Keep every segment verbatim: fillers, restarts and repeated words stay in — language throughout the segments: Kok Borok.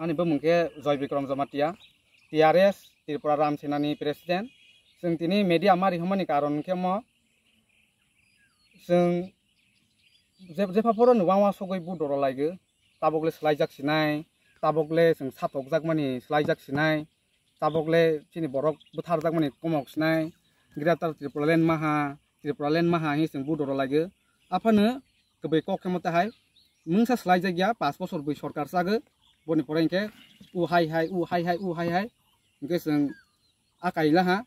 Ani bumung khe Joy Bikram Jamatia, T R S, Tripura Ram Senani President. Chwng tini media ma rihormani karon khe mo, chwng je-, jepha phoro ni wangma sogwi budoro laigo, tabok le swlaijak sinai, tabok le chwng satokjakmani swlaijak sinai, tabok le chini borok bwtharjakmani komok sinai, Greater Tripura Land maha, Tripura Land maha hinwi chwng budoro laigo. Aphano kwbwi kok khe mate hai mungsa swlaijak ya, pash bosor bwi sorkar chago, boni pore hinkhe u hai hai, u hai hai, u hai hai, hinkhe chwng akai laha.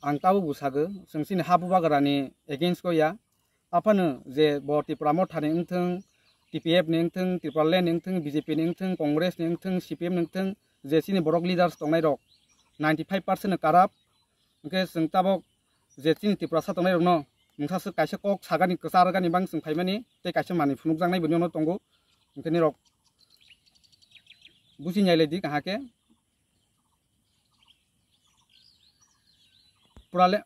Ang tabuk bo sago, chwng chini ha bubagrani against o ya. Aphano je bo Tipra Motha ni wngthwng, T P F ni wngthwng, Tripura Land ni wngthwng, B J P ni wngthwng, Congress ni wngthwng, C P M ni wngthwng, je chini borok leaders tongnai rok ninety five percent no corrupt. Hwnkhe chwng tabuk je chini Tiprasa tongnai rokno mungsa swk kaisa kok sagani, kwchar gani bang chwng phaimani tei kaisa manwi phunukjaknai bo nono tongo. Hwnkhe nirok busi nyailai di kaham khe. Tripura le-,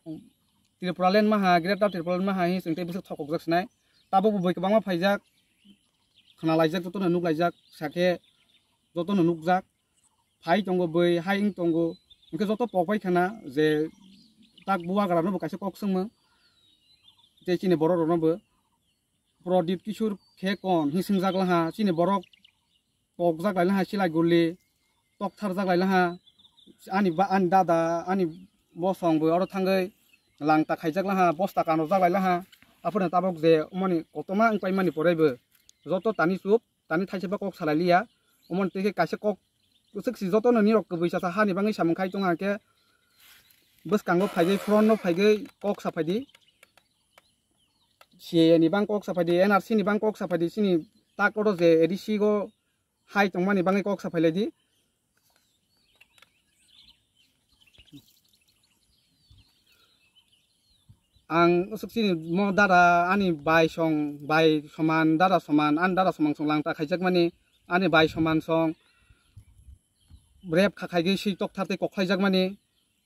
Tripura Land maha, Greater Tripura Land maha hinwi chwng tei bwswk thokokjak sinai. Tabuk bo bui kwbangma phaijak, khwnalaijak, jotono nuklaijak, sakhe jotono nukjak. Phai tongo bui, hai wng tongo. Hwnkhe joto pok bai khana je tak bubagrano bo kaisa kok swngmung. Tei chini borok rokno bo Pradip Kishore khe kon hinwi swngjak laha, chini borok pokjak lai laha, silai guli toktharjak lai laha, ani ba, ani dada, ani bosong bo oro thangwi langta khaijak laha, bosta kanojak lai laha. Aphano tabuk je omoni kotorma wng paimani poraibo joto tani chup, tani thaisa ba kok salai liya. Omoni tei khe kaisa kok kwchwk si jotono nirok kwbwi chasa hani bangwi samung khai tongkha khe bwskango phaigwi, front no phaigwi kok saphaidi. C A A ni bang kok saphaidi, N R C ni bang kok saphaidi, chini tak oro je A D C go hai tongmani bangwi kok saphailai di. Ang usuk chini mo dara ani bai song, bai soman, dara soman, ani dara soman song langta khaijakmani, ani bai soman song rep kha khaigwi swi tokthar tei kok khlaijakmani,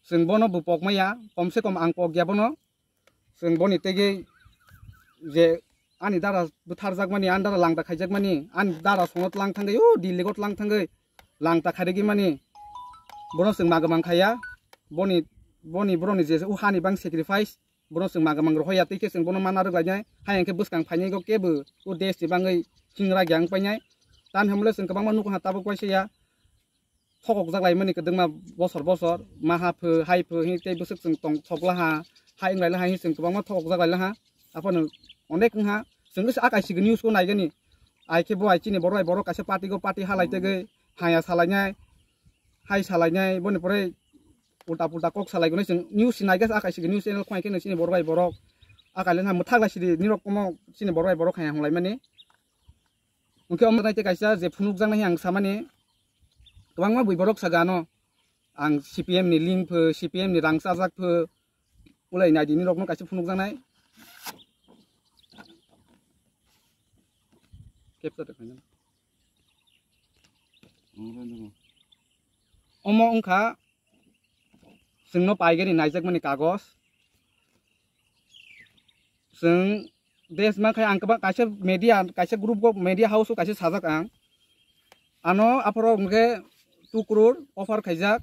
chwng bono bo pok maya, kom se kom ang pok ya bono. Chwng boni tegwi je ani dara bwtharjakmani, ani dara langta khaijakmani, ani dara songo tlang thangwi, o Delhi go tlang thangwi langta khairigwi mani, bono chwng ma kwmang khaiya. Boni, boni borokni je o hani bang sacrifice, bono chwng ma kwmang rohoya, tei khe chwng bono mana rwk lainai. Hai hwnkhe bwskang phainai go kebo o desh ni bangwi hingra gyang painai. Tani hamle chwng kwbangma nukha tabuk waisa ya. Thokokjak laimani kwdwkma bosor bosor, maha pho, hai pho, hini tei bwswk chwng tong thok laha, hai wng lai laha, hini chwng kwbangma thokokjak lai laha. Aphano onek wngha, chwng khe a kaisa news o naigani. Ai khe bo ai chini borok bai borok kaisa party go party halai tegwi haya salainai, hai salainai, boni pore ulta pulta kok salai gonai chwng news si naiga, a kaisa news channel khwlai khe chini borok bai borok a kailai na mwthak lai sidi nirok komo chini borok bai borok haya hwnlaimani. Hwnkhe omo nai tei kaisa je phunukjaknai ang samani, kwbangma bui borok saga ano, ang C P M ni link pho, C P M ni rang chajak pho, ulai naidi nirokno kaisa phunukjaknai. Capture de khaina. Omo wngkha chwngno paigani naijakmani kagoj. Chwng desh mankhe ang kwbang kaisa media, kaisa group go media house o kaisa sajak ang. Ano aphoro hwnkhe two crore offer khaijak.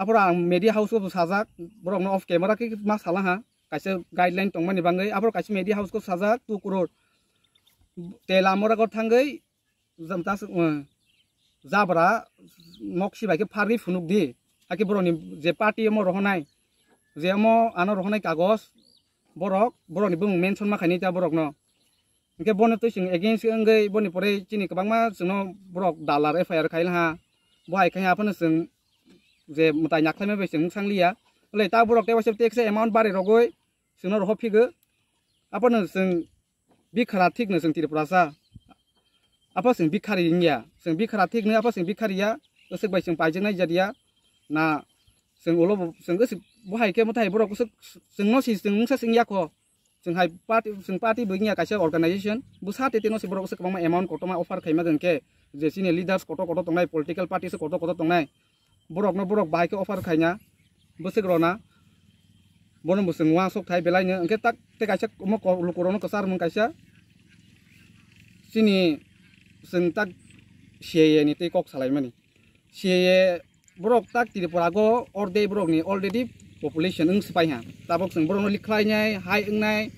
Aphoro ang media house o sajak, borokno off camera khe ma salaha. Kaisa guideline tongmani bangwi aphoro kaisa media house o sajak two crore. Tela mora go thangwi jam tas, eh, jabra nok si bai khe pharwi phunuk di. Hakhe borokni je party omo rohonai, je omo ano rohonai kagoj, borok, borokni bumung mention ma khainai ta borokno. Hwnkhe bono twi chwng against wngwi boni pore chini kwbangma chwngno borok dalar F I R khai laha. Bo hai khai aphano chwng je mwtai nakhwlaima bai chwng mungsa wng liya. Hwlai ta borok tei waisa tax amount bari rogwi chwngno rohor phigo. Aphano chwng bikhara thikno chwng Tripurasa. Apha chwng bikhari wngya, chwng bikhara thikno apha chwng bikhari ya, aswk bai chwng paijaknai jat ya. Na chwng ulo bo, chwng aswk bo hai khe mwtai borok aswk chwngno si chwng mungsa chwng ya kho. Chwng hai party, chwng party bo wngya kaisa organization. Bwsa tei tei no si borok aswk kwbangma amount kotorma offer khaima hwnkhe, je chini leaders kotor kotor tongnai, political party se kotor kotor tongnai. Borokno borok bahai khe offer khaina, bwswk rona. Bono bo chwng uansuk thai belai no, hwnkhe tak tei kaisa omo ko-, lukurokno kwchar mung kaisa chini chwng tak C A A ni tei kok salaimani. C A A borok tak Tripura go ordek borok ni already population wng swpai ha. Tabok chwng borok no likhlai nai, hai wng nai,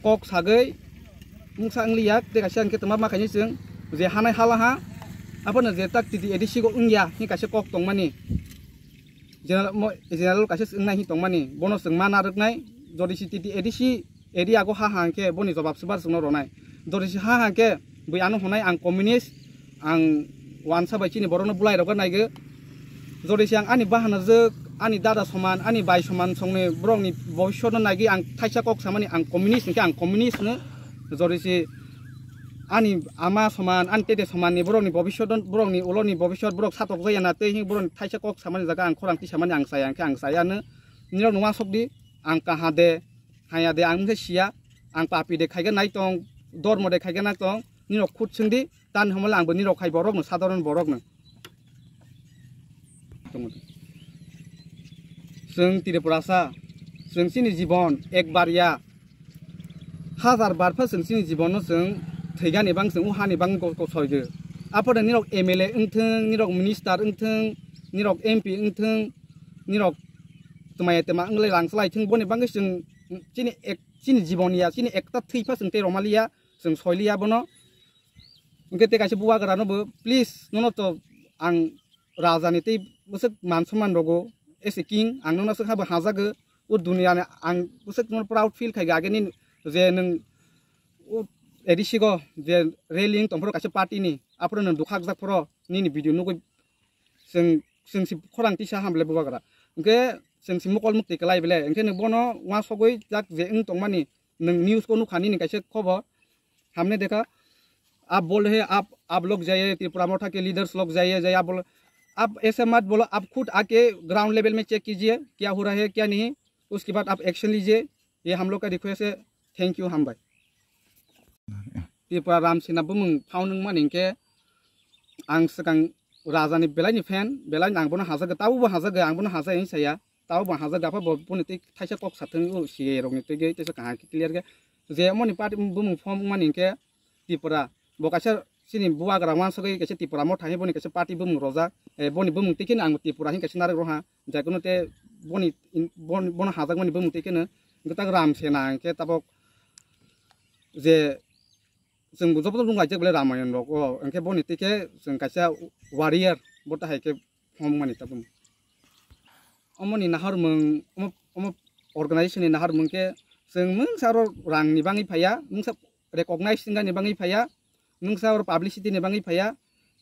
kok sagwi wngsa wng liya, tei kaisa hwnkhe twma ma khaini chwng je hanai hala ha, abono je tak T T A D C go wng ya, hini kaisa kok tongmani. General mo-, general kaisa wng nai hi tongmani, bono chwng ma narwk nai, jodi si T T A D C area go ha hang khe boni jobab swbar chwngno ronai. Jodi si ha hang khe bui ano hwnai ang communist, ang wansa bai chini borokno bulai rok nai ge. Jodi si ang ani bahanajwk, ani dada soman, ani bai soman songni borokni bobiswtno nai ge ang thaisa kok samani ang communist hwnkhe ang communist no. Jodi si ani ama soman, ani tete somanni borokni bobiswt, borokni uloni bobiswt borok satokjaya na tei hing borokni thaisa kok samani jaga ang khorang tisamani ang chaya hwnkhe ang chaya no. Nirok no uansuk di, ang kaha de, haya de, ang wngkhe siya, ang papi de khaikhe nai tong, dormo de khaikhe nai tong, nirok khut swng di, tan hwnmale ang bo nirok khai borok no, sadharon borok no. Chwng Tripurasa, chwng chini jibon ekbar ya, hajar bar pha chwng chini jibon no chwng thwigani bang chwng o hani bang ko-, kosoi de. Aphano nirok M L A wngthwng, nirok minister wngthwng, nirok M P wngthwng, nirok twmai twma wngwi rang chalai thwng, boni bagwi chwng chini ek, chini jibon ya, chini ekta thwi pha chwng tei romaliya, chwng soiliya bono. Hwnkhe tei kaisa bubagra no bo, please, nono to ang raja ni tei bwswk man somman rogo, as a king, ang nono swkha bo hajago, o duniya ni ang bwswk nono proud feel khai age nini je nwng o A D C go je rally wng tong phoro kaisa party ni, aphuru nwng dukha jak phoro nini video nugwi chwng, chwng si khorang tisa ham bele bubagra. Hwnkhe chwng si mokol mukti kwlai bele. Hwnkhe nwng bono uansugwi jak je wng tongmani, nwng news o nukha nini kaisa khobor. हमने देखा, आप बोल रहे हैं, आप, आप लोग जाइए, त्रिपुरा मोर्चा के लीडर्स लोग जाइए, जाइए, आप बोलो, आप ऐसे मत बोलो, आप खुद आके ग्राउंड लेवल में चेक कीजिए, क्या हो रहा है, क्या नहीं, उसके बाद आप एक्शन लीजिए, ये हम लोग का रिक्वेस्ट है। Thank you, hambai. Tripura Ram Sena bumung phau nung mani hwnkhe ang swkang raja ni belai ni fan, belai ni ang bono hajago, tabo bo hajago, ang bono hajago hinwi saya, tabo bo hajago, apha bo boni tei thaisa kok sathung o C A A rok ni tei tei kaham khe clear khe je moni party bumung phau mani hwnkhe Tripura bo kaisa chini bubagra uansugwi kaisa Tripura motha hinwi boni kaisa party bumung rojak, eh, boni bumung tei kheno ang Tripura hinwi kaisa narwk rwha, jai kuno tei boni, boni, bono hajakmani bumung tei kheno hwnkhe tak Ram Sena hwnkhe tabok je chwng joto rung laijak belai Ramayan rok o, hwnkhe boni tei khe chwng kaisa warrior bo tahai khe phomokmani tabuk. Omoni naharmung, omo, omo organization ni naharmung khe chwng mungsa oro rang ni bangwi phaiya, mungsa recognize wngani bangwi phaiya, mungsa oro publicity ni bangwi phaiya,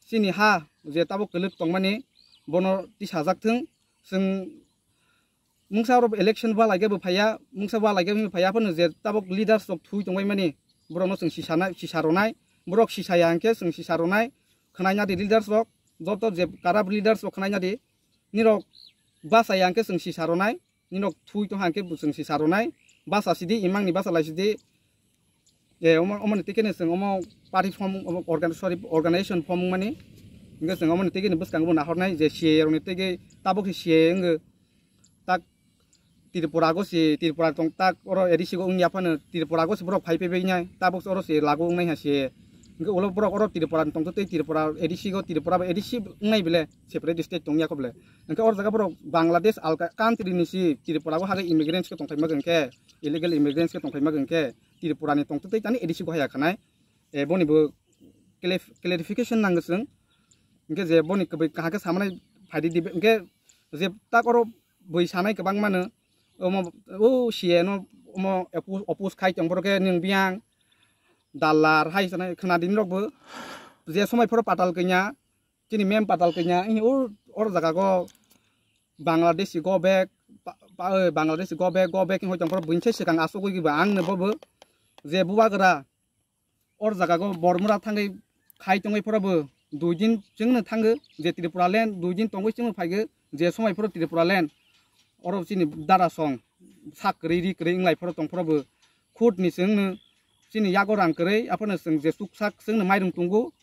chini ha je tabuk kwlwk tongmani bono tisajak thung, chwng mungsa oro election ba laigebo phaiya, mungsa ba laigebo phaiya, phano je tabuk leaders rok thui tongbai mani, borok no chwng sisa nai, sisa ronai, borok sisa ya hwnkhe chwng sisa ronai, khwnai nadi leaders rok, joto je karap leaders rok khwnai nadi, nirok basa ya hwnkhe chwng sisa ronai, nirok thui tong hwnkhe chwng sisa ronai, basa sidi, imang ni basa lai sidi, eh, omo, omo ni tei khe chwng omo party form, omo organ-, sorry, organization form mani, hwnkhe chwng omo ni tei khe bwskango bo nahornai je C A A rok ni tei khe tabuk se C A A wngkhe, tak Tripura go se, Tripura tong tak oro A D C go wngya phano Tripura go se borok phai phai bai nai, tabuk oro se lagu wngnai ha se. Hwnkhe ulo borok oro Tripura ni tongtwtwi Tripura A D C go, Tripura bai A D C wngnai bele, separate state tongya kho bele. Hwnkhe oro jaga borok Bangladesh alka country ni se Tripura go hagai immigrants khe tongthai ma hwnkhe, illegal immigrants khe tongthai ma hwnkhe Tripura ni tongtwtwi tani A D C go haya khanai. Eh, boni bo clarif-, clarification nango chwng. Hwnkhe je boni kwbwi kaham khe samanai phaidi dibe, hwnkhe je tak oro bui sanai kwbang mano, omo, o C A no omo oppo-, oppose khai tong, borok khe nwng biyang dallar hai sanai khwna di norok bo. Je somai phoro patal kanya, chini mem patal kanya, o, oro jaga go Bangladeshi go back, pa, pa, eh, Bangladeshi go back, go back hoi tong phoro buini se swkang asugwi ba ang no bo bo je bubagra or jaga go Bormura thangwi khai tongwi phoro bo dui din chwngno thango je Tripura land dui din tongwi chwngno phaigo je somai phoro Tripura land oro chini dara song sak kwrwi ri kwrwi wnglai phoro tong phoro bo khut ni chwngno chini yago rang kwrwi aphano chwng je chuksak chwngno mairung tongo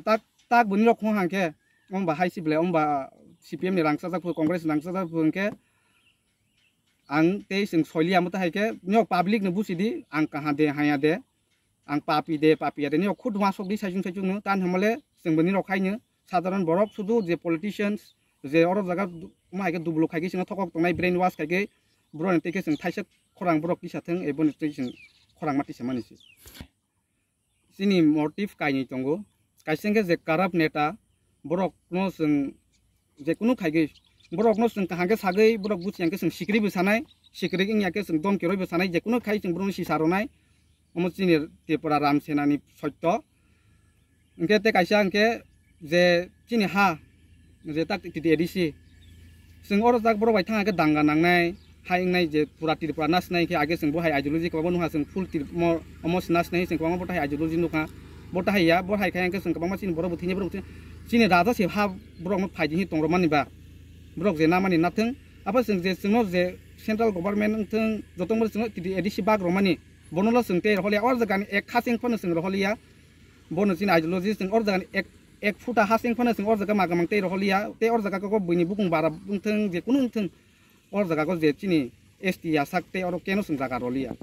tak tak bo nirok hong hang khe omo ba hai si belai omo ba C P M ni rang chajak pho Congress ni rang chajak pho hwnkhe Ang tei chwng soiliya, amo tei hai khe nok public no busi di, ang kaha de, haya de, ang papi de, papiya de, nok khud wasok di saichung saichung no, tan hamale chwng bini rok hai no, sadharan borok sudu je politicians, je oro jaga du-, ma hai khe dubuluk khai khe chwngno thokok tongnai, brain wash khai khe, borok ni tei khe chwng thaisa khorang borok tisa thwng, ebo ni tei chwng khorang ma tisa mani se. Chini motive kainwi tongo. Kaisa hwnkhe je corrupt neta, borokno chwng je kunu khaigwi, borokno chwng kaham khe sagwi, borok buchi hwnkhe chwng sikri bo sanai, sikri wngya khe chwng domki rwi bo sanai, je kunu khai chwng borokno sisa rwnai. Omo chini Tripura Ram Sena ni soitto. Hwnkhe tei kaisa hwnkhe je chini ha, je tak T T A D C. Chwng oro jak borok bai thang khe danga nangnai, hai wngnai je pura Tripura nasnai khe age chwng bo hai ideology kwbangma nukha chwng full Trip-, mo-, omo nasnai chwng kwbangma bo tahai ideology nukha. Bo tahai ya, bo hai khe hwnkhe chwng kwbangma chini borok bo thwinai borok bo thwinai. Chini raja se ha borok no phaidi hi tongrok mani ba. Borok je namani nathwng. Abo chwng je chwngno je central government wngthwng, joto wngmani chwngno T T A D C bak rwmani. Bono lo chwng tei rohorliya, or jagani ek khasing phano chwng rohorliya. Bono chini ideology chwng or jagani ek, ek phuta hasing phano chwng or jaga magamang tei rohorliya. Tei or jaga kok buini bukung bara wngthwng, je kunu wngthwng, or jaga ko je chini S T yasak tei oro keno chwng jaga roliya.